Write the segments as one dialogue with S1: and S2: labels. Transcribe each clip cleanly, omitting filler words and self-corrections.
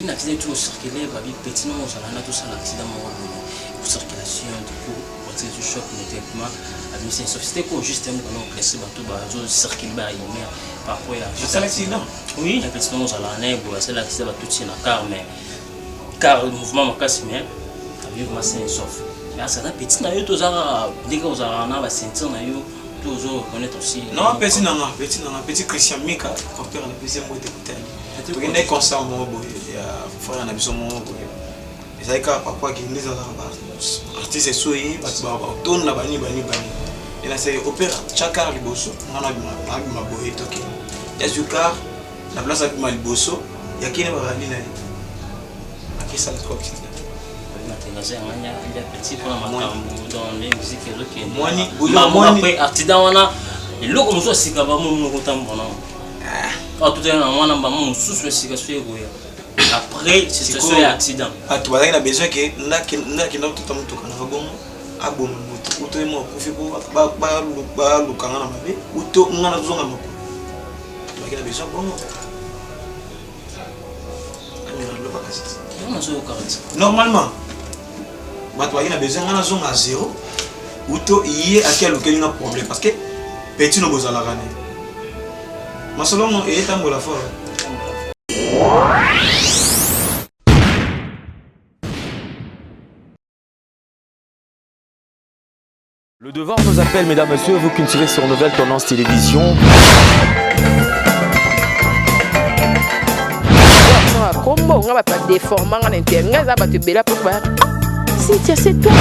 S1: Une accident tout circuler babi petit non ozala na tosala accident moko boye circulation du coup voiture ezo choc mais directement abimisi sauf c'était quoi juste un ballon classé bato bazo circuler ba humeur par rapport ya
S2: juste accident
S1: oui un petit non ozala na boye asala accident bato tie na car mais car mouvement makasi mais abi vraiment sain sauf mais asala petit na yo tozalaka ndenge ozalaka na ba ceinture na yo tozo reconnaître aussi.
S2: Non, petit nanga, petit nanga, petit Christian Mika, porteur na pesi yango ete kotali. Tokendaki concert moko boye ya frère na biso moko boye. Ezalaki kaka papa akende ezalaka ba artiste esoyi bato batonda bani bani bani. E nasali opera tya car liboso nga nabima boye tokende. Yazwi car na place abima liboso yakende barali na ye. Akesala sikoyo accident.
S1: Accident wana eloko mosusu ya sika bango moko tambola awa totala na mwana bango mosusu ya sika soki ekoya après situation ya accident.
S2: Bato bazalaki na besoin ke ndakenda kotuta motuka nanga bongo aboma moto uto ye moko akufi mpo baluka nga na mabe uto nga nazonga makolo. Bato bazalaki na besoin bongo. Normalement bato bazalaki na besoin nga nazonga zéro uto ye aki alukeli nga problème parce que petit no bozalaka ne masolo ngo eyetambola fort.
S3: Le devoir nous appelle, mesdames, messieurs, vous qui nous suivez sur Nouvelle Tendance Télévision.
S4: Kombo nga bato badeforma nga na inter nga eza bato ebele apo ba Cynthia, c'est toi.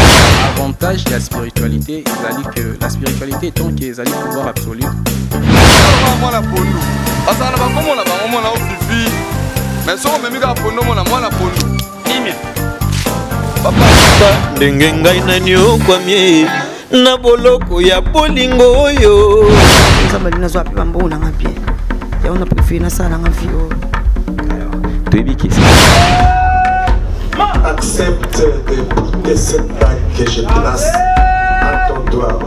S5: Avantage ya spiritualité ezali que la spiritualité étant que ezali pouvoir absolu.
S6: Mwana pondu bazala na bakombo na bango mwana ofifi mais soki omemi kaka pondu omona mwana pondu kimia.
S7: Ndenge ngai naniokwami na boloko ya bolingo oyo.
S8: Nzambe alingi nazwa mpe bambongo nanga bien, yango na préféré nasala nanga vie oyo.
S3: Toyebi ke
S9: Accepte de porter cette bague que je place à ton doigt.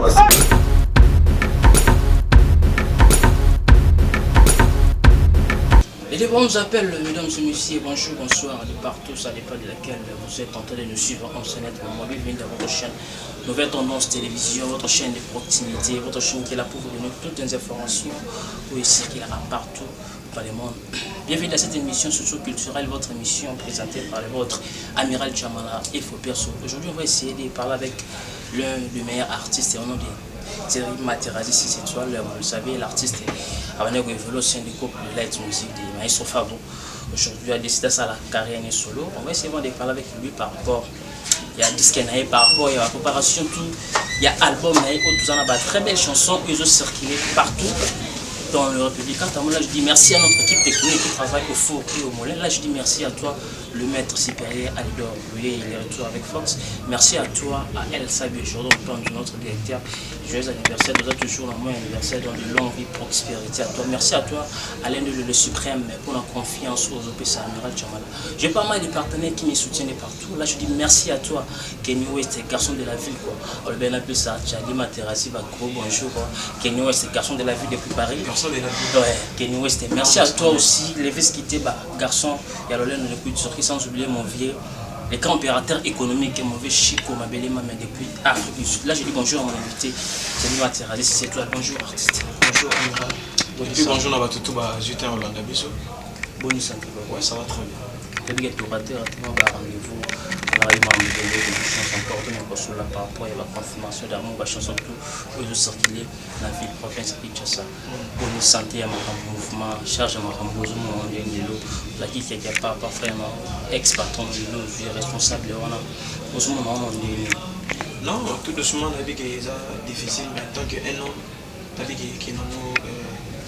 S1: Et les bons appels, mesdames et messieurs, bonjour, bonsoir, de partout, ça dépend de laquelle vous êtes en train de nous suivre en ce net moment. Bienvenue dans votre chaîne Nouvelle Tendance Télévision, votre chaîne de proximité, votre chaîne qui est là pour vous donner toutes les informations où il circulera partout dans le monde. Bienvenue dans cette émission socio-culturelle, votre émission présentée par votre amiral Chamala et Perso. Aujourd'hui, on va essayer de parler avec l'un des meilleurs artistes et au nom de Thierry Materazzi, 6 étoiles, vous le savez, l'artiste a évolué au sein du groupe de Light Music de Maestro Fabo. Aujourd'hui, a décidé à la carrière solo. On va essayer de parler avec lui par rapport il y a disque par rapport il y a la préparation tout, il y a album tout ça, a très belles chansons, ils ont circulé partout dans le République. Là, je dis merci à notre équipe technique qui travaille au four et au moulin. Là, je dis merci à toi, le maître supérieur Alidor Loué, il est retour avec Fox. Merci à toi, à El Sabi, Jordan Plan, notre directeur. Joyeux anniversaire, nous avons toujours un bon anniversaire dans de longues vies, prospérité à toi. Merci à toi, Alain de le Suprême, pour la confiance aux OPC Amiral Djamala. J'ai pas mal de partenaires qui me soutiennent de partout. Là, je dis merci à toi, Kenny West, garçon de la ville, quoi. On le appelle ça, Tchadi Materassi, bah, gros bonjour, quoi. Kenny West, garçon de la ville depuis Paris.
S2: Garçon de la ville.
S1: Ouais, Kenny West. Merci à toi aussi, Levis Kité, bah, garçon, il y a le depuis Turquie, sans oublier mon vieux, le grand opérateur économique et mauvais Chico Mabelema, mais depuis Afrique du Sud. Là, je dis bonjour à mon invité, Tchadi Materassi, c'est toi. Bonjour, artiste.
S2: Bonjour, Amiral. Et puis bonjour, Nabatutu, bah, zut, hein, Hollande, bisous.
S1: Bonne santé,
S2: papa. Ouais, ça va très bien.
S1: Depuis que tu as raté, tu as rendez-vous. On arrive à me donner des chances encore, tout le monde là par rapport à la confirmation d'amour, la chanson tout, où ils ont circulé dans la ville province de Kinshasa. Bonne santé à mon mouvement, charge à mon mouvement, la qui qui a pas vraiment ex-patron de nous, responsable, on a
S2: Non, tout doucement, on a vu que c'est difficile, mais tant qu'un homme, on a vu qu'il est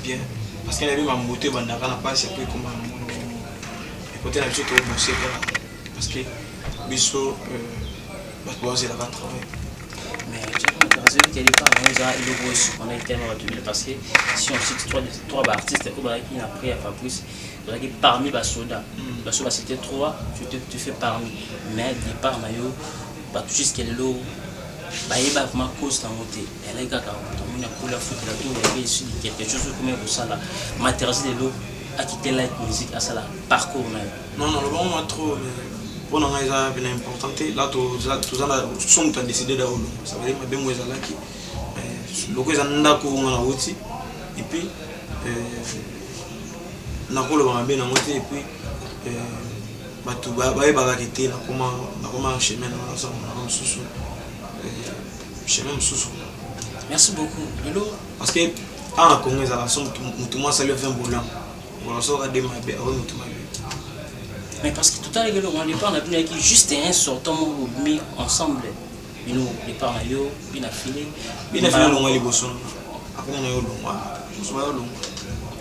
S2: bien. Parce qu'il y avait ma moto, il y a pas c'est plus comment côté la biso tobose kaka parce que biso bato bazelaka travail.
S1: Mais quelque part eza eloko oyo surprenait tellement bato ebele parce que si on cite trois artistes oyo bazalaki na prix ya Fabrice, bazalaki parmi basoda, baso bacite trois, tu fais parmi, mais départ na yo bato jusque lelo bayeba vraiment cause nango te. Elaki kaka tomoni akola futela to yabe esili quelque chose okomi kosala Materazzi lelo. Akite light music asala parcours na ye.
S2: Non, non, lobango mwa trop, mais mpo na ngai eza pena important te. La toza na so moto adécide da olongo, ça veut dire mabe mo ezalaki loko eza ndako nga nauti, et puis nakoloba mabe nango te. Et puis bato bayebaka ke te, nakoma chemin na nasala mosusu, chemin mosusu.
S1: Merci beaucoup. Lelo
S2: parce que awa na Congo ezalaka so motu mwa asali 20 bolamu, okola soki ade mabe, akoki motu mabe.
S1: Mais parce que tout à l'heure, au départ, on a vu juste un sortant mis ensemble. Bino départ na yo, bina filé.
S2: Bina filé longwa liboso na akoma na yo longwa, mosusu bayo longwa.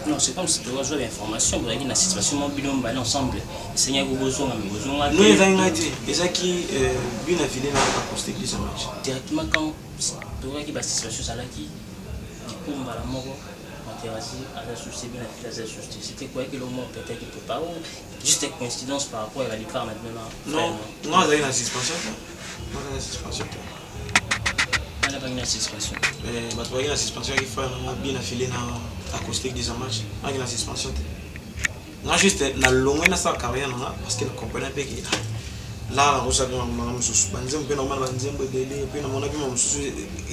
S1: Non, c'est comme si tu reçois l'information, vous avez une situation, bino mbali ensemble. Seigneur, bozonga, mais bozonga.
S2: Non, ezalaki ngai te, ezalaki bina filé na acoustique de match.
S1: Directement quand toyaki basituation ezalaki, du coup mbala moko Materazzi aza souci, bina filé aza souci. C'était quoi que le mot peut-être qu'il peut pas ou juste une coïncidence par rapport à la départ maintenant?
S2: Non, nga azalaki na suspension te, nga azalaki na suspension te.
S1: Wana bangi na suspension.
S2: Bato bazalaki na suspension yaki frère nanga bina filé na acoustique disa match. Ngaki na suspension te, nga juste nalongwe, nasala carrière nanga, parce que nacomprenais mpe ke la nakosala mpe makambo nanga mosusu, banzembo mpe nakomana banzembo ebele, mpe namonaki ma mosusu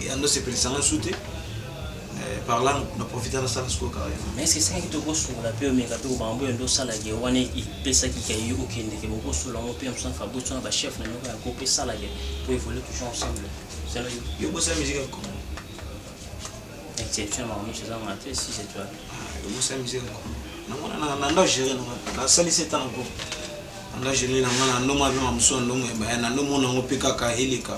S2: yando sepelisanga su te. Par là na profite, nasala sikoyo carrière.
S1: Mais est-ce que esengaki tokosungola mpe omeka mpe kobanga boyo nde osalaki wana epesaki ke yo okendeke bokosola yango mpe mosusu Fabrice wana bachef na moko ya groupe esalaki po évoluer toujours ensemble selon yo?
S2: Yo bosala musique ya Congo.
S1: Exception makambo nyonso ezanga te, 6 étoiles.
S2: Yo bosala musique ya Congo, namona nanda gérer nanga, nasalisi eta na groupe, nanda gérer nanga na ndomo abima mosusu na ndomo ebaya na ndomo nango mpe kaka eleka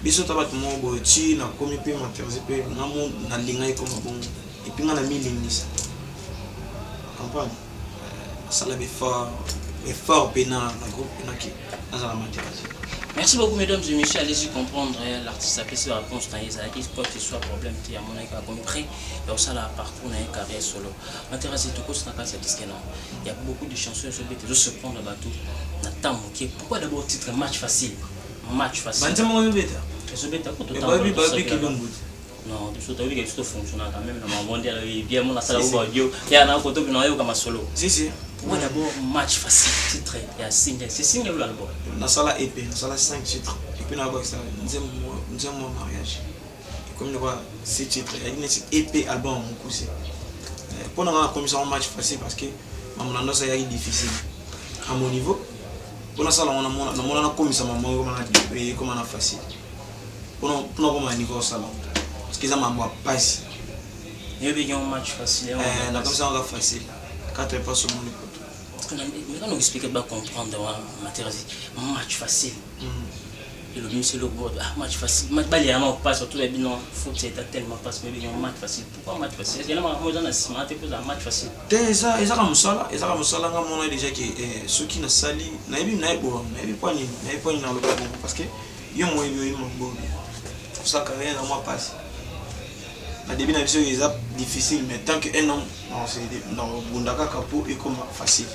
S2: biso ta bato moko boye ti nakomi mpe Materzi mpe nga mo nalinga ekoma bongo. Et puis nga na milingisa comprendre, nasala baeffort, effort mpe na groupe mpe naki nazala Materzi.
S1: Merci beaucoup, mesdames et messieurs. Allez-y comprendre. L'artiste a fait sa réponse dans les quoi que ce soit problème. Tu as mon comme prêt. Et ça, la parcours dans carrière solo. M'intéresse tout ce que disque non. Il y a beaucoup de chansons sur le se prendre le bateau. Pourquoi d'abord titre Match facile? Match facile.
S2: Banzembo ezobeta.
S1: Ezobeta ko.
S2: Babi babi kilombo.
S1: Non, biso toyebi ke biso tofonctionnaka même na mabonde bien mona asala ko audio ya na koto bino ayoka masolo.
S2: Si si.
S1: Pourquoi d'abord Match facile, titre ya single? C'est single ou l'album?
S2: Nasala EP, nasala 5 titres et puis nabakisa nzembo, nzembo mariage, ekomi lokola 6 titres, eyaki neti EP album ya mokuse. Mpo na nga nakomisa ngo match facile parce que mambo na nyonso eyaki difficile à mon niveau. Mpo nasala yango, namona nakomisa mambo ekoma na facile mpona koma niveau osala yango, parce que eza mambo ya pasi.
S1: Yoyebi yango match facile?
S2: Nakomisa yango facile, 4 pas omoni poto.
S1: Mais quand on explique, bacomprendre wana Materazi, match facile elobi miso eloko, ah, match facile, match balia yango passe, surtout bayebi non foot c'est tellement passe, mais yango match facile. Pourquoi match facile? Est-ce que makambo eza na nsima te mpo match facile?
S2: Te, ezaka mosala, ezaka mosala. Nga mona déjà ke soki nasali, nayebi, nayebi, nayebi mpo nini, nayebi mpo nini naloba bongo, parce que yo moyebi, oyebi mabobi kosala carrière na mwa pasi na début na biso eza difficile, mais tant que un homme nakobunda kaka mpo ekoma facile.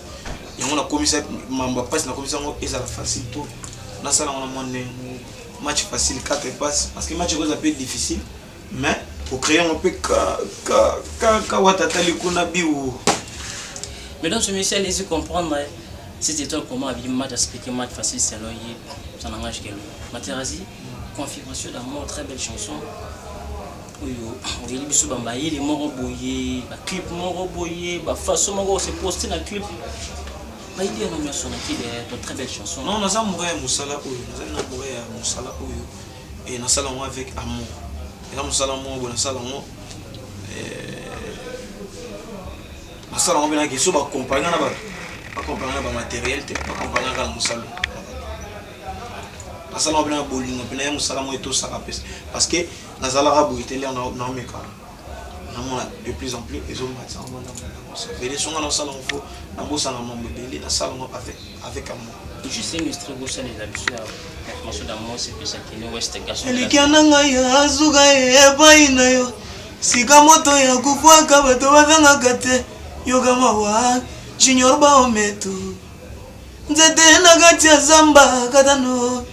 S2: Yango nakomisa mambo ya mpasi, nakomisa yango ezala facile to nasala yango na mwa ndenge match facile, 4 passes, parce que match ekoza mpe difficile, mais ocréer yango mpe kaka watatali kuna biwu.
S1: Mesdames et messieurs, allez-y comprendre cette étoile, comment habiller match, expliquer match facile selon lui, ça n'engage que lui. Materazzi, Configuration d'amour, très belle chanson. Oyo oyeli biso bambayele moko boye, baclip moko boye, bafaçon moko ose poste na clip, bayeli yango nyonso na ki derrière ton très belle chanson.
S2: Non, naza amoureux ya mosala oyo, nazali na amoureux ya mosala oyo e nasala yango avec amour. Eza mosala moko boye nasala yango, nasala yango mpenaki so bakompagne na bato, bakompagne na bamatériel te, bakompagne kaka na mosala. Nasala yango mpena na bolingo mpena ya mosala moko etosaka pesa, parce que nazalaka boye te. Lere naomeka, namona de plus en plus ezomatisa yango ndambo songa nasala yango, fo nabosana mambo ebele, nasala yango avec amour.
S1: Juste un extrait kosalela biso ya Confirmation d'amour, sepesa Kene West garçon.
S7: Elikya na ngai azuka epai na yo, sika moto ya kufwaka bato bazangaka te. Yoka mawa, Junior Baometu, nzete na kati ya zamba katano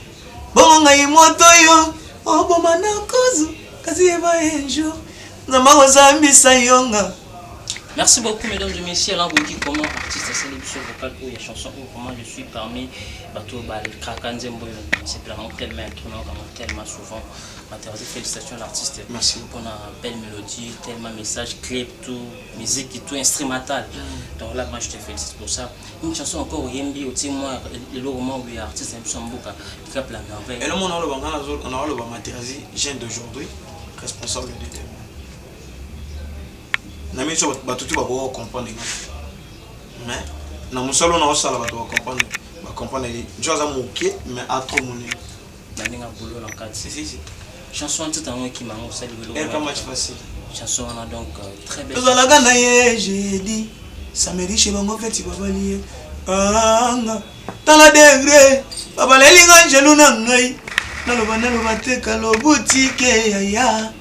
S7: bongo ngai moto yo oboma na kuzu, kasi eba un jour Nzambe akozambisa yonga.
S1: Merci beaucoup, mesdames et messieurs. Alain Boki, comment artiste asali biso vocal oyo ya chanson oyo, vraiment je suis parmi bato bakraka nzembo oyo, nasepelaka yango tellement, tonayoka yango tellement souvent. Materazzi, félicitations à l'artiste.
S2: Merci.
S1: Pour la belle mélodie, tellement message, clip, tout, musique, tout instrumental. Donc là, moi je te félicite pour ça. Une chanson encore, Yembi, aussi moi, le roman où il y a artiste, un peu Mboka, Cap la merveille.
S2: Et le monde, on a le Materazzi, jeune d'aujourd'hui, responsable de demain. Na miso bato tu bakoka comprendre nga, mais na mosala oyo naosala, bato bacomprendre, bacomprendre jo aza moke mais a trop monene.
S1: Baninga boulot na kati.
S2: Si, si, si.
S1: Chanson wana, titre yango ekima yango osali.
S2: Elka match facile.
S1: Chanson wana donc très belle.
S7: Tozalaka na ye jeudi, samedi chez bango feti, babali ye anga tala degré babalelinga njelu na ngai, naloba naloba te kalobutike yaya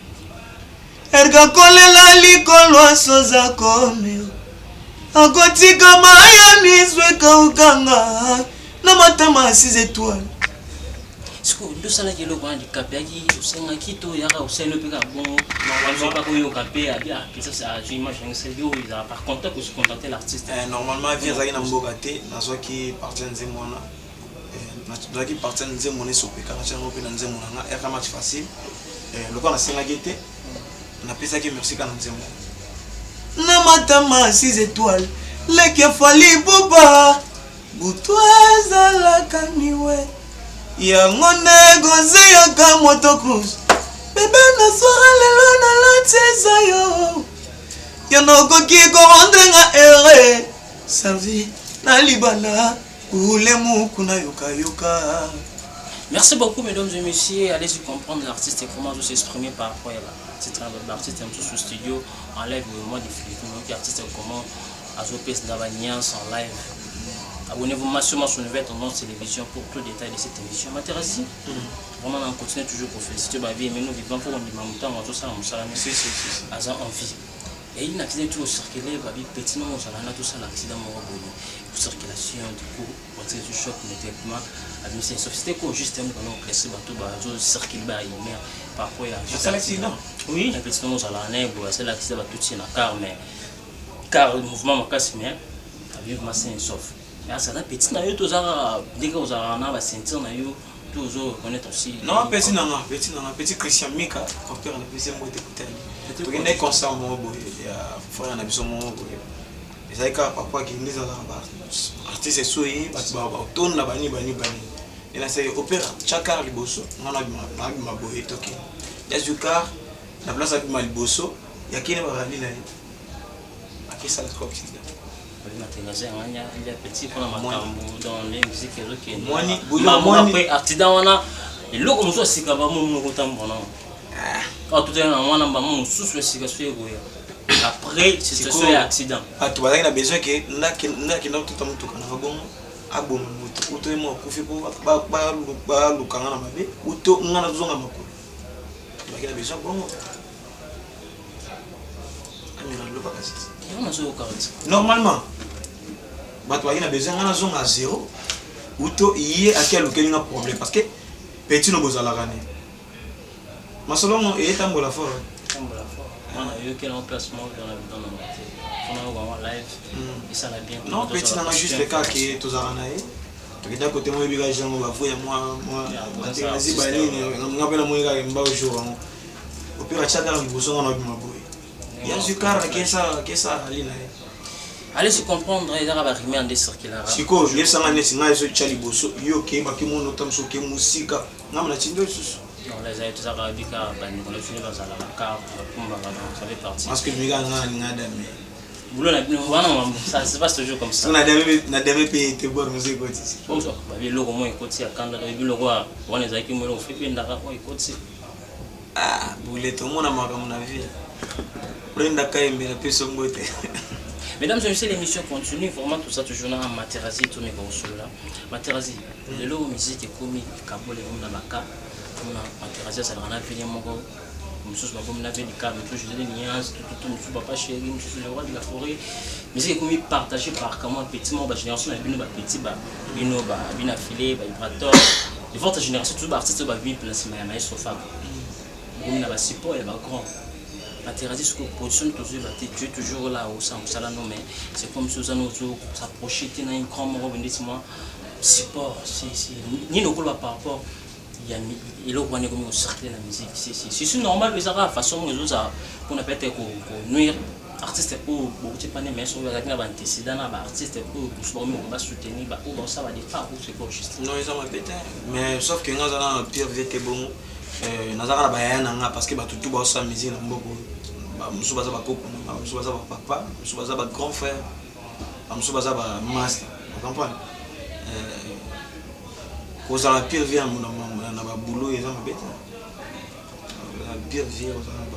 S7: erka kolela likolo asoza komi akotika maya miso ekaukanga na matama ya 6 étoile.
S1: Sikoyo nde osalaki eloko wana, likape yaki osengaki to yaka osali mpe kaka bongo, bazoka koyoka mpe abi apesa azwi image yango esali oyo ezala par contact, osi contacter l'artiste?
S2: Normalement vie azalaki na mboka te. Nazwaki partie ya nzembo wana, nazwaki partie ya nzembo na esopeka, natia yango mpe na nzembo na nga Rk match facile. Lokola nasengaki te, napesaki merci kaka na nzembo.
S7: Na matama 6 étoile, leki afali buba butu ezalaka miwe yango nde gozeyaka moto cruise bebe na soir lelo nalati eza yo yo nokoki korendre nga heureux servi na libala ule muku nayokayoka.
S1: Merci beaucoup, mesdames et messieurs. Allez-y comprendre l'artiste et comment s'exprimer par rapport à l'artiste. L'artiste un peu sous studio, en live, au moins définitivement. Donc, l'artiste comment azopesa na baniance en live. Abonnez-vous massivement sur Nouvelle Tendance Télévision pour tout détail de cette émission. Materazzi, vraiment, on continue toujours pour féliciter ba vie, mais nous vivons pour on dit Mamouta, on ça, on ça,
S2: Si, si, si, si.
S1: aza en vie. Et il y a un accident tout circulé, babi petit non, ça tout ça l'accident mort circulation, du coup, voiture du choc mais directement abimisi. Sauf c'était quoi juste un pendant classé bato bazo circuler ba mer par rapport à
S2: Asala accident?
S1: Oui, un petit non ozala na boye asala accident, batuti na car, mais car mouvement makasi, mais abi vraiment sain et sauf. Mais asala petit na yo, tozalaka ndenge ozalaka na baceinture na yo, to ozo reconnaître aussi?
S2: Non, petit nanga, petit nanga, petit Christian Mika, père napesi yango ete kotali. Tokende concert moko boye ya frère na biso moko boye, ezalaki kaka papa akende, ezalaka baartiste eso ye bato batonda bani bani bani. E nasali opéra tya car liboso, nga nabima boye, tokende, yazwi car na place abima liboso, yakende barali na ye akesala siko accident.
S1: Materazzi yanga lia petit mpona makambo dans les musique ezokende.
S2: Mwani-
S1: Accident wana, eloko mosusu ya sika bamo moko tambola kaka totala na mwana mbamo mosusu ya sika so ekoya après situation ya accident.
S2: Bato bazalaki na besoin ke ndakenda kotuta motuka nanga bongo aboma moto uto ye mo akufi mpo balukanga na mabe uto nga nazozonga makolo. Bazalaki na besoin bongo amina loba kasi.
S1: Yango nazoyoka ti.
S2: Normalement bato bazalaki na besoin nga nazonga zéro uto ye aki alukeli nga problème, parce que petit no bozalaka ne masolo ngo eyetambola fort.
S1: Tambola fort wana, oyoki yango place moko dans la dans na te mpona yoka yango live esala bien.
S2: Non, petit nanga, juste kaka ke tozalaka na ye, tokenda kote mo oyebika jango bavo ya mwa Materazzi banini, nga mpe namoni kaka mba jour yango opera tia kaka liboso, nga nabima boye, yazwi kara kesa ali na ye.
S1: Allez se comprendre, ezaka barumeur nde circulera.
S2: Sikoyo yebisanga neti ngai ezotya liboso yo okeyebaki mono ta mosu oke mosika, ngambo na tindo lisusu.
S1: Non, là ezali tozaka bika bandeko na biso nde bazalaka car bakumbaka, donc ça fait partie.
S2: Parce que mika nga nalinga dame.
S1: Boulot na bino wana, mambo ça se passe toujours comme ça.
S2: So na dame mpe te bor mosu ekoti.
S1: Babi eloko moko ekoti ya kanda, babi biloko wana ezalaki mo eloko fepe endaka oyo ekoti.
S2: Ah, bule tomona makambo na vie olendaka yembela mpe songo te.
S1: Mesdames et messieurs, l'émission continue. Vraiment, tout ça, toujours dans Materazzi, tout mes là. Materazzi, lelo musique ekomi kabole ekomi na baka mpona Materazzi azalaka na vile moko, mosusu bakomi na velika, mosusu José Niance, tututu, mosusu Papa Chéri, mosusu le roi de la forêt. Musique ekomi partagé par comment petit moko bagénération na bino, bapetit ba bino, bino afilé bavibrator de votre génération, toujours baartiste oyo babimi mpena nsima ya maestro Fab, bokomi na basupport ya bagrand. Materazzi sikoyo position tozoyeba te, tu es toujours là osala mosala no, mais c'est comme si oza no ozo s'approcher te na un grand moko boye ndeti mwa support nini okoloba par rapport ya eloko wana ekomi kocircule na musique. C'est normal, eza kaka façon moko ezozala mpona peut-être konuire artiste oyo bouti pane, mais soki bazalaki na baantécédent na baartiste oyo mosusu bakomi basoutenir oyo baosala badépart ou c'est quoi juste?
S2: Non, eza mabe te, mais sauf que nga aza na pire vie te. Bongo nazaka na bayaya na nga, parce que bato tu baosala musique na mboka oyo, mosusu baza bakoko na nga, mosusu baza bapapa, mosusu baza bagrand frère, bamosusu baza bamaster, ocomprendre? Kozala pire vie na babulo eza mabe te. Pire vie, kozala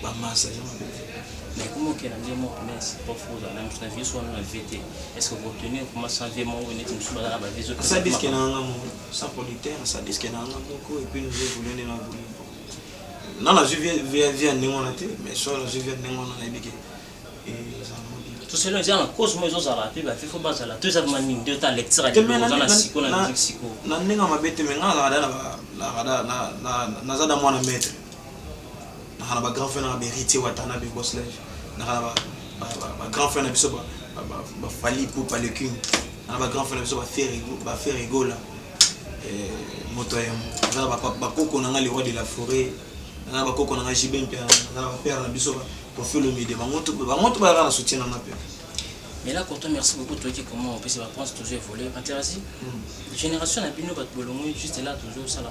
S2: bamasa eza mabe te.
S1: Mais comment okenda nde moko mais support fo ozala na mosu na vie so wana na vie te? Est ce que okotenir comment sans vie moko neti mosusu baza na bavie?
S2: Asa disque na nga moko sans producteur, asa disque na nga moko et puis nous évolue nde na évolue. Na nazwi vie ya ndenge wana te, mais so nazwi vie ya ndenge wana, nayebi ke ezala bien.
S1: Tout cela eza na cause mo ezozala mpe bafe fo bazala to eza vraiment nini nde ota lecture ya lelo oza na siko na musique siko?
S2: Na ndenge ya mabe te, mais nga nazalaka naza da mwana maître, naka na bagrand frère nanga baHéritier Watanabe, Boss Life, naka na bagrand frère na biso baFally Ipupa le King, na bagrand frère na biso baFerre Gola moto ya yamo, naza na bakoko na nga le roi de la forêt, naza na bakoko na nga JB Mpiana, naza na bapère na biso Koffi Olomide. Bango to bazalaka na soutien na nga mpe.
S1: Mais là, Coton, merci beaucoup. Toi qui comment on peut se prendre toujours évoluer. Intéressant. Génération na bino bat bolongo juste là toujours ça la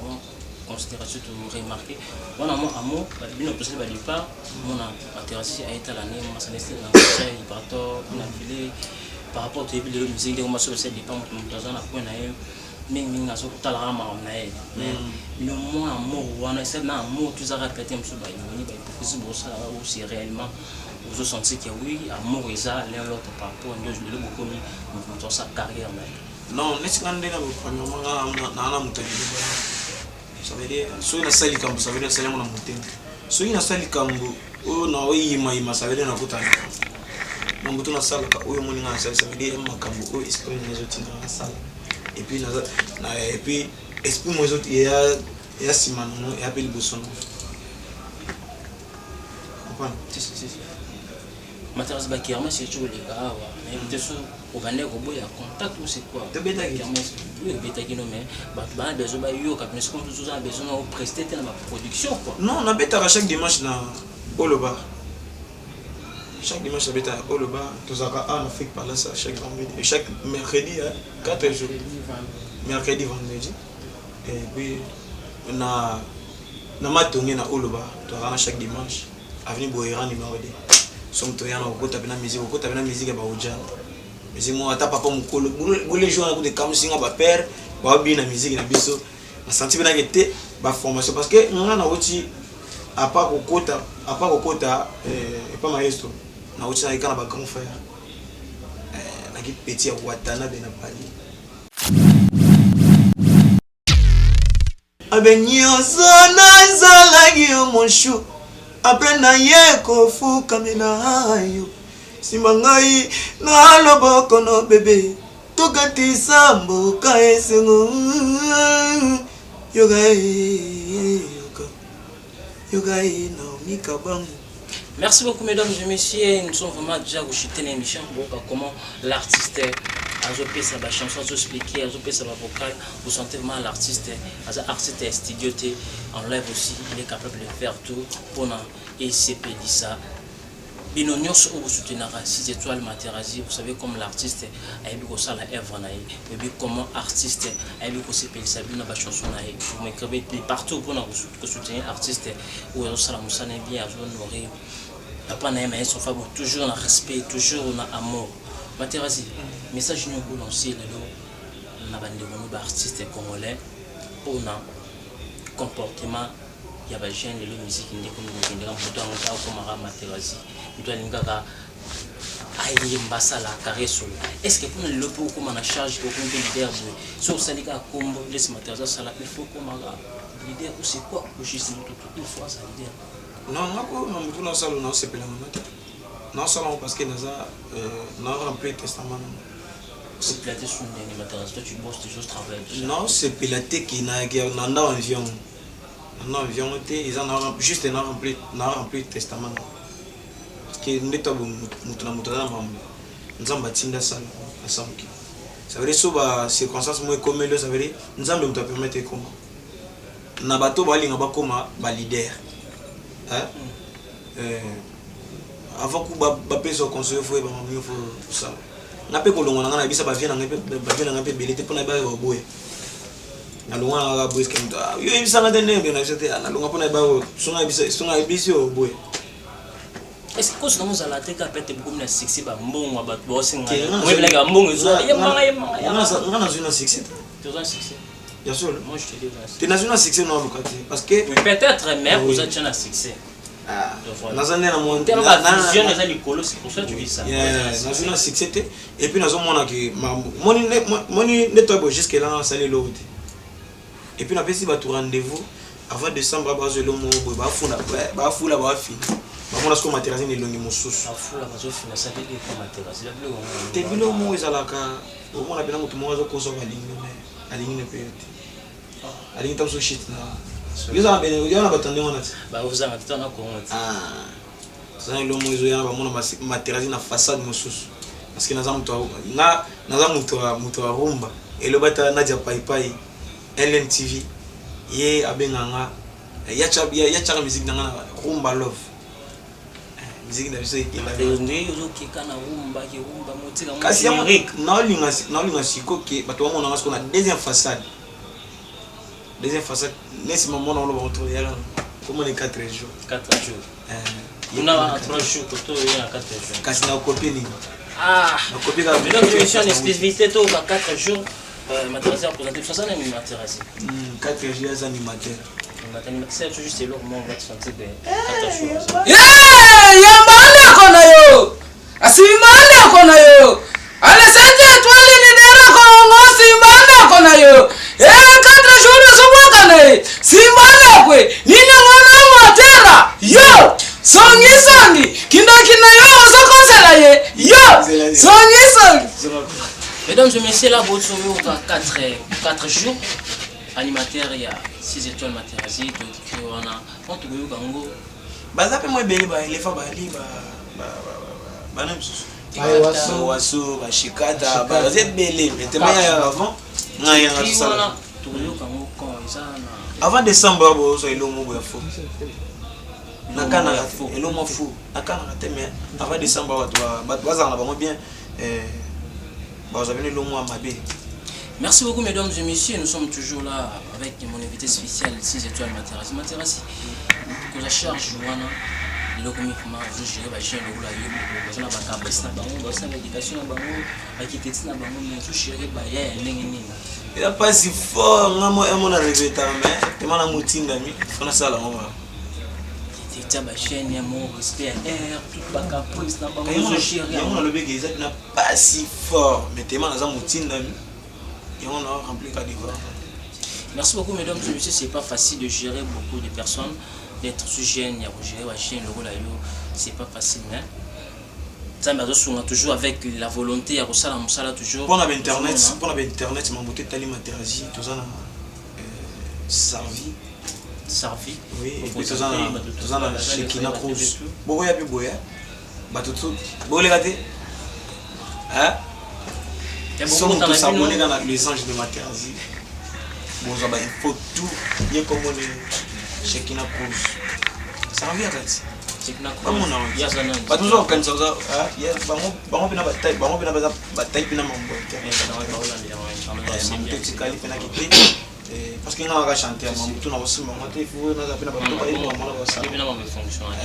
S1: considération to remarquer. On a moi amour, bino tout ça départ, mon intéressé à être l'année, moi ça n'est pas la Ibrator, on a filé par rapport au début de la musique, on m'a sur ça dépend mon dans la point na mingi mingi azokotalaka makambo na ye, mais bino mwa amour wana esa na amour tozaka peut-être mosusu bayoni bahypocrisie bosalaka ou c'est réellement ozosentir que oui, amour eza l'un l'autre par rapport nde lelo bokomi moto asala carrière na ye?
S2: Non, neti nga nde na premièrement nga naa na moto ya liloba. Ça veut dire soki nasali likambo, ça veut dire nasali yango na motema. Soki nasali likambo oyo na oyimayima, ça veut dire nakotana na moto nasalaka oyo omoni nga nasali. Ça veut dire makambo oyo esprit na ezotinda nasala et puis naza et puis esprit mo eya eya nsima nango, eya mpe liboso nango, comprendre?
S1: Si, si, si. Materasi bakermesse eti oleka awa, nayebi te so obandaki koboya contact ou c'est quoi?
S2: Tobetaki.
S1: Kermesse oyo ebetaki no, mais bato bana besoin bayoka bino soki mosusu oza na besoin na opreste te na baproduction quoi.
S2: Non, nabetaka chaque dimanche na Oloba. Chaque dimanche nabetaka Oloba. Tozalaka awa na Afrique Palace chaque vendredi, chaque mercredi, hein, 4 jours, mercredi, vendredi et puis na Matonge na Oloba. Tozalaka na chaque dimanche, avenue Boyera numéro 2. So moto oya na kokota mpe na musique, okota mpe na musique ya baojana, musique moko ata papa mokolo bole jour wana kuta ekamusinga bapère baobina musique na biso. Nasanti mpe nake te baformation, parce que nga nauti apa kokota epa maestro, nauti nayeka na bagrand frère, naki petit ya Watanabe na Pali.
S7: Abe nyonso nazalaki yo moshu, apres naye kofukamela yo, nsima ngai na loboko no bebe, tokatisa mboka esengo. Yoka ye, yoka, yoka ye, Naomi Kabangu.
S1: Merci beaucoup, mesdames et messieurs. Nous sommes vraiment déjà au chuter l'émission. Bon, comment l'artiste a sa chanson, a expliqué, a sa vocal. Vous sentez vraiment l'artiste, artiste studio en live aussi, il est capable de faire tout pour esepelisa bino nyonso oyo bosoutenaka 6 étoiles Materazzi. Vous savez comme l'artiste ayebi kosala œuvre na ye, oyebi comment artiste ayebi kosepelisa bino na bachanson na ye. Vous m'écrivez de partout mpona kosoutenir artiste oyo azosala mosala bien, azohonorer papa na ye maestro Fabo, toujours na respect, toujours na amour. Materazzi, message nini okolancer lelo na bandeko no baartiste congolais mpona comportement ya bajeune lelo? Musique nde komi kokendeka, moto yango kaka okomaka Materazzi, moto alingaka ayemba, asala carrière solo. Est ce que mpona lelo mpe okóma na charge, okomi mpe leader boye, so osali kaka kombo ndesi Materazzi asala, il faut okomaka leader ou c'est quoi, ou juste moto il faut aza leader?
S2: Non, nga ko na motu nasala, naosepelanga nga te. Naosala yango parce que naza na remplir testament nanga.
S1: Osepela te su ndenge Materazzi, toi tu bosses toujours, travaille déjà.
S2: Naosepela te ke na ndako envion. Na envie yango te, eza na juste na remplir, na remplir testament na. Parce que nde to moto na moto aza na mambo. Nzambe atinda asala asamuki. Ça veut dire so ba circonstances mo ekomeli yo, ça veut dire Nzambe moto apermettre ekoma. Na bato balinga bakoma ba leader. Hein? Avant ku bapesa conseil, fo yeba mamio, fo osala. Nga mpe kolongwa na nga, nayebisa bavie na ngai mpe, bavie na ngai mpe ebele te mpona yeba baboya. Nalongwa na kaka briske moto yo yebisanga te ndenge na biso te. Nalongwa mpona yeba songa yebisi oyo boye.
S1: Est ce que cause nango ozala te kaka pete bokomi na succès, bambongo ya bato baosengaoyebelaki bambongo ezwayembanga?
S2: Nga nazwi na succès te.
S1: Toza succès.
S2: Ya solo.
S1: Moi, je te dis.
S2: Te, nazwi na succès na oluka te, parce que
S1: Oui, peut-être, mais oza tia na succès.
S2: Naza nde na
S1: vision eza likolo, c'est pour ça tu dis ça.
S2: Nazwi na succès te, et puis nazomona ke moni nde toyebo jusque là nasali eloko te, et puis napesi bato rendez-vous avant décembre, bazwa eloko moko boye, bafula bafula, bafini, bamona siko Materasi na elongi mosusu. Te, biloko moko ezalaka, omona mpena moto moko azokosa, balingi me alingi ne mpe yo te, alingi ta mosusu shit na yo. Eza na bene yo na bato ndenge wana te.
S1: Bakozanga te na Kongo te.
S2: Eza eloko moko ezoya, bamona Materasi na façade mosusu, parce que naza moto nga, naza moto ya rumba. Eloba ta Nadia Paipai LMTV, ye abenga nga ya tiaka musique na nga na rumba love, musique na biso.
S1: Ozokeka na rumba, ke rumba motika.
S2: Kasi naolinga siko ke bato bamonanga siko na deuxième façade, deuxième façade nesi mamona oloba moto yala komona 4 jours.
S1: 4 jours kuna wana, 3 jours koto oyo na 4 jours.
S2: Kasi nakopie nini?
S1: Ah.
S2: Nakopie kaka.
S1: Mesdames et messieurs, en exclusivité to ba 4 jours, Materasi a présenté ça, ça n'est Materasi.
S2: 4 jours aza animateur.
S1: C'est juste eloko moko va te sentir que 4 jours.
S10: Yamba ndeko na yo, asimba ndeko na yo, alesete etwali lidera Kongo, simba ndeko na yo, e 4 jours ezobwaka na ye, simba ndeko nini ngona matera yo songisongi kindoki na yo ozokosela ye yo songisongi.
S1: Mesdames et messieurs, là, vous 4, 4 jours, animateur, il y a 6 étoiles Materasi, donc écrit wana, quand tu veux gango.
S2: Baza mpe mwa ebele, baelefa bali bana misusu, waso bashikata, baza ebele. Maintenant yaka avant ngai yanga tosala.
S1: Tokoyoka ngo quand eza na
S2: Avant décembre bozwa eloko moko ya fo, nakanaka eloko mwa fu, nakanaka te, mais avant décembre bato bazala na bango bien, bazwa bino eloko mwa mabe.
S1: Merci beaucoup, mesdames et messieurs. Nous sommes toujours là avec mon invité spécial, 6 étoiles Materassi. Materassi, que la charge wana, eloko mingi koma ozogérer bajeune lokola yo moko, baza na bacaprice na bango, baza na baéducation na bango, bakiteti na bango, mais ozogérer baya ya ndenge nini?
S2: Eza mpasi fort. Nga mo emo na regrettaka, mais tema na motindami, fo nasala yango ma.
S1: Tia bachaîne ya mo respect ya air, tout bacaprice na bango, ozogérer.
S2: Yango nalobeki, eza mpena mpasi fort, mais tema naza motindami, yango na remplir ka devoir.
S1: Merci beaucoup, mesdames et messieurs. C'est pas facile de gérer beaucoup de personnes, d'être sous jeune, il y a gérer la chaîne, le rôle c'est pas facile, mais Nzambe azosunga toujours avec la volonté ya kosala mosala toujours.
S2: Mpona bainternet, mpona bainternet, mambo te etali Materasi, toza na Sarvi.
S1: Sarvi.
S2: Oui, et puis toza na Shekina Cruz. Bokoya mpe boya bato tu boleka te so moto s'abonne na Les Anges de Materasi, bozwa bainfo tout. Ye komoni Shekina Cruz, Sarvi akati bamona bato mosusu bakokanisa bango mpena bango mpena baza batai mpena mambo internet, mambo etikali mpenaki te, parce que nga naka chanteur, mambo tu na kosimba ngo te, faut naza mpena bato bayebi mambo na kosala.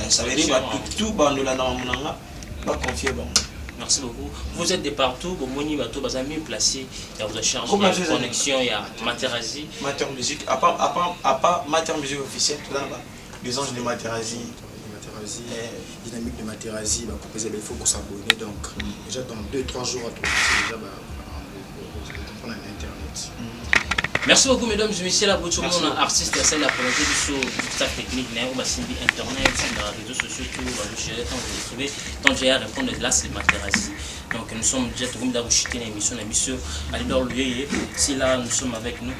S2: Ça veut dire bato tu bandolanda mambo na nga, baconfie bango.
S1: Merci beaucoup. Vous êtes de partout. Bomoni bato baza mieux placé. Il y a vous charge de connexion, il y a Materazzi.
S2: Mater Musique, à part Mater Musique officielle, tout là Les Anges de Materazzi.
S5: Materazzi, dynamique de Materazzi, bah, il faut qu'on s'abonne. Donc, déjà dans 2-3 jours, à déjà, bah, on prend internet.
S1: Merci beaucoup, mesdames et messieurs. La tout le monde, artiste, celle la volonté du show, staff technique, n'a pas internet, dans les réseaux sociaux, tout, va vous gérer, tant vous retrouver, tant j'ai à répondre, là, c'est Materazzi. Donc, nous sommes déjà tout comme d'abord l'émission, l'émission, Alidor Luyeye, si là, nous sommes avec nous.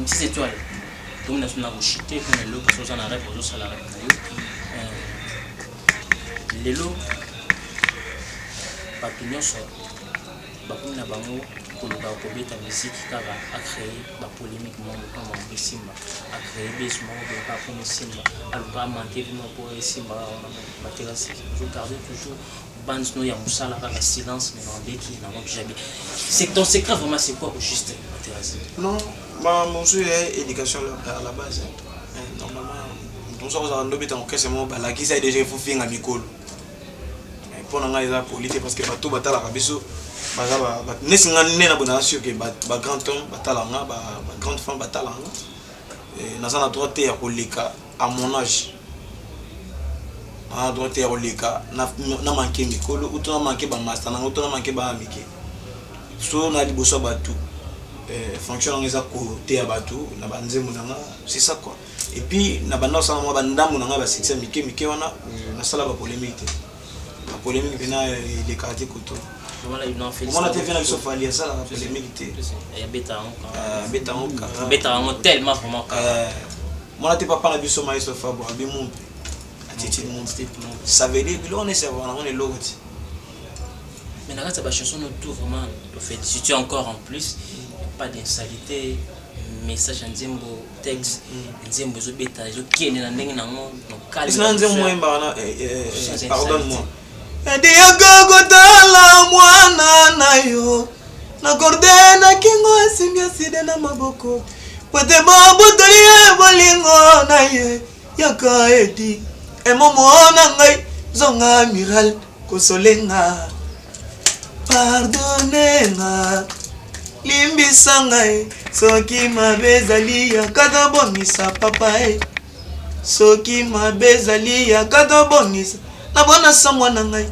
S1: 6 étoiles. Tomi na na kochite mpo na lelo parce oza na rêve ozosala rêve na yo. Lelo bato nyonso bakomi na bango koluka kobeta miziki kaka acree bapolémique moko mpo makambo esimba, acree base moko boye kaka mpona esimba, aluka amanke bino mpo esimba kaka wana. Baterasi ozogarde toujours bande no ya mosala kaka silence, mais mabeki nango déjà bien. C'est ton secret vraiment, c'est quoi au juste, Baterasi?
S2: Non, mosusu ya éducation à la base, hein. Normalement moto mosusu akozala ndobeta orchestre moko, balakisa ye déjà ifo finga mikolo. Mpo na ngai eza poli te, parce que bato batalaka biso baza nesi nga nde na boye, naza sûr ke bagrand homme batala nga, bagrande femme batala nga. Naza na droit te ya koleka à mon âge, naza na droit te ya koleka na manke mikolo uto na manke bamaster nanga uto na manke bana mike so na liboso ya bato. Fonction nanga eza koteya bato na banzembo nanga, c'est ça quoi. Et puis na banda kosala mwa bandambo na ngai basuccès mike mike wana, nasala bapolémique te. Bapolémique mpena elekaka te koto omona te. Vie na biso Fally asalaka polémique te.
S1: Abeta
S2: yango.
S1: Abeta yango tellement vraiment.
S2: Mona te, papa na biso maestro Fabo abi mumpe attitude mumpe, ça veut dire biloko neservaka nango na eloko te.
S1: Mais na kati ya bachanson no tout, vraiment félicite encore. En plus pas d'insalité, message ya nzembo, texte nzembo ezobeta, ezokende na ndenge nango.
S2: Na nzembo moyembaka na pardonne moi ediyaka kotala mwana na yo na corde na kingo, asimbi aside na maboko po te babotoli ye bolingo na ye. Yaka edi emomo na ngai, zonga amiral kosolenga, pardonne nga, limbisa ngai soki mabe ezali, yaka tobongisa papa e, soki mabe ezali, yaka tobongisa na bona samwa na ngai,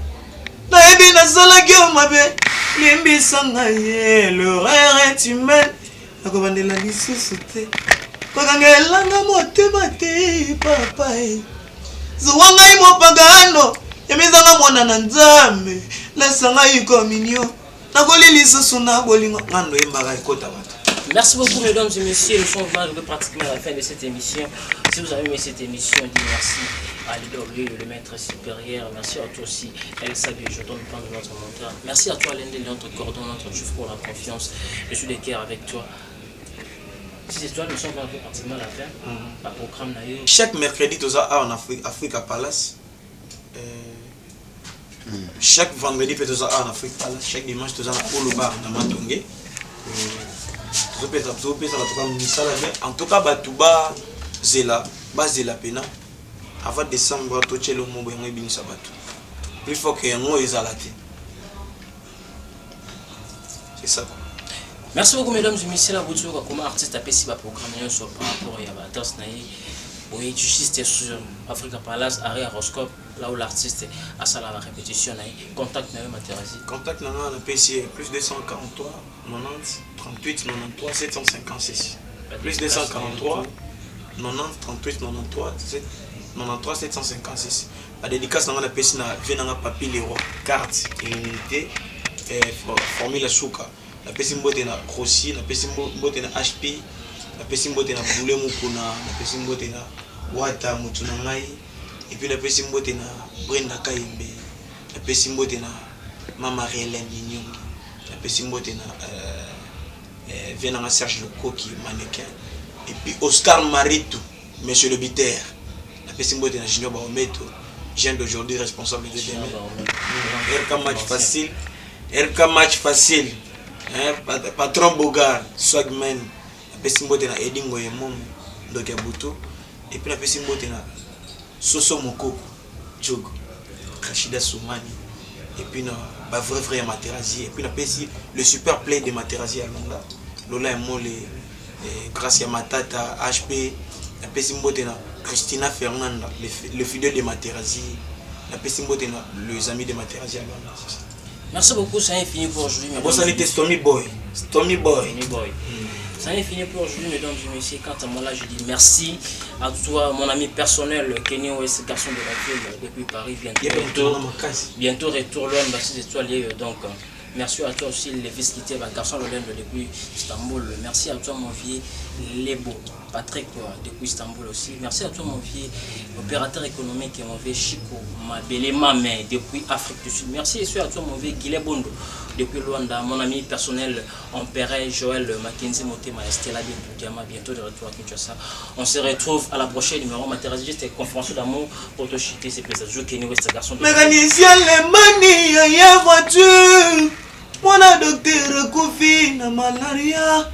S2: nayebi nasalaki yo mabe, limbisa ngai. L'erreur est humaine, nakobandela lisusu te, kokangelanga motema te papa e, zuwa ngai mopagano, yemizanga mwana na Nzambe, lesa ngai communion, nakoli lisusu na bolingo ngando oyembaka ekota bato.
S1: Merci beaucoup, mesdames et messieurs. Nous sommes arrivés pratiquement à la fin de cette émission. Si vous avez aimé cette émission, dites merci à Lidor, le maître supérieur. Merci à toi aussi, Elsa je donne le plan de notre monteur. Merci à toi, Lende, notre cordon, notre chef pour la confiance. Je suis de cœur avec toi. Six étoiles, nous sommes arrivés pratiquement à la fin. Le programme d'ailleurs.
S2: Chaque mercredi, tout ça, en Afrique, Africa Palace. Chaque vendredi, tout ça, en Afrique Palace. Chaque dimanche, tout ça, na Olobar, na Matonge. Tozopesa bato kaka misala bien. En tout cas bato bazela, bazela mpena avant décembre totyela mobo yango ebimisa bato plus fort que yango ezala te, c'est ça quoi.
S1: Merci beaucoup, mesdames et messieurs. La boutique comme artiste apesi ba programme nyonso par rapport ya ba danse na ye. Boye juste sur Africa Palace, arrêt horoscope, là où l'artiste asala la répétition na ye. Contact na yo, Materasi?
S2: Contact na nga napesi plus 243 90 38 93 756, plus 243 90 38 93 93 756. Badédicace na nga napesi na vie nanga Papi Leroy, carte immunité, formule ya suka. Napesi mbote na Rossi, napesi mbote na HP, napesi mbote na Bule Mukuna, napesi mbote na Wata mutu na ngai, et puis napesi mbote na Brenda Kayembe, napesi mbote na Mama Hélène Minyongi, napesi mbote na vie nanga Serge Lokoki mannequin, et puis Oscar Maritou, monsieur le biter. Napesi mbote na Junior Baometo, jeune d'aujourd'hui, responsable de demain. RK match facile, RK match facile, hein, patron Bogar Swagman. Napesi mbote na Edi Ngoye Momo ndoki ya butu, et puis napesi mbote na Soso Mokoko Jogo Rachida Soumani, et puis na ba vrai vrai ya Materazi, et puis napesi le super play de Materazi ya Longa Lola ya Mole, grâce ya Matata HP. Napesi mbote na Christina Fernanda, le fidèle de Materazi. Napesi mbote na les amis de Materazi ya Luanda.
S1: Merci beaucoup, ça est fini pour aujourd'hui.
S2: Bosani te Stomy Boy. Stomy Boy.
S1: Stomy Boy. Ça est fini pour aujourd'hui, mesdames et messieurs. Quant à moi là, je dis merci à toi, mon ami personnel, Kenny West, garçon de la ville, depuis Paris. Bientôt retour, bientôt retour, l'homme, six étoiles. Donc, merci à toi aussi, Levis Kité, garçon de l'Inde depuis Istanbul. Merci à toi, mon vieux Lebo. Patrick depuis Istanbul aussi. Merci à toi mon vieux opérateur économique et mon vieux Chico Mabele Mame depuis Afrique du Sud. Merci et à toi mon vieux Guillet Bondo depuis Luanda, mon ami personnel Empereur Joël Mackenzie Motema Estela Diama, bientôt de retour à Kinshasa. On se retrouve à la prochaine numéro. Materazzi, c'était conférence d'amour pour te chiter, c'est plaisir. Je Kenny West, garçon de
S7: Mécanicien lemani ya voiture mwana docteur akufi na malaria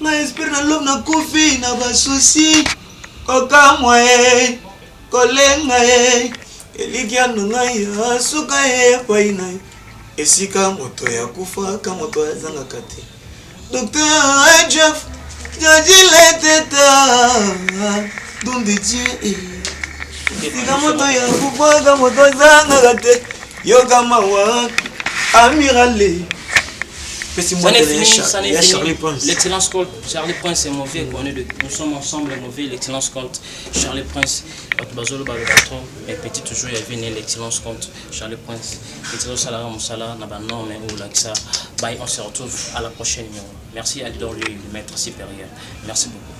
S7: nga esprit na love nakufi na basusi kokamwa ye kolenga ye elikya na ngai ya suka ye epai na ye esika moto ya kufaka moto azangaka te docteur Jeff jajileteta dundidie esika moto ya kufaka moto azangaka te yoka mawa amirale
S2: Pesi
S1: Ça
S2: mbote
S1: n'est
S2: na
S1: fini,
S2: ya
S1: ça n'est
S2: ya Charlie
S1: fini.
S2: Prince.
S1: L'excellence Colt, Charlie Prince est mauvais. On est de, nous sommes ensemble mauvais. L'excellence Colt, Charlie Prince, Bato Bazolo Balo Patron, mais petit toujours il y avait né l'excellence Colt, Charlie Prince. L'excellence Salara Moussala, Naba Norme ou Laksa. Bye, on se retrouve à la prochaine numéro. Merci à Lidor, le maître supérieur. Merci beaucoup.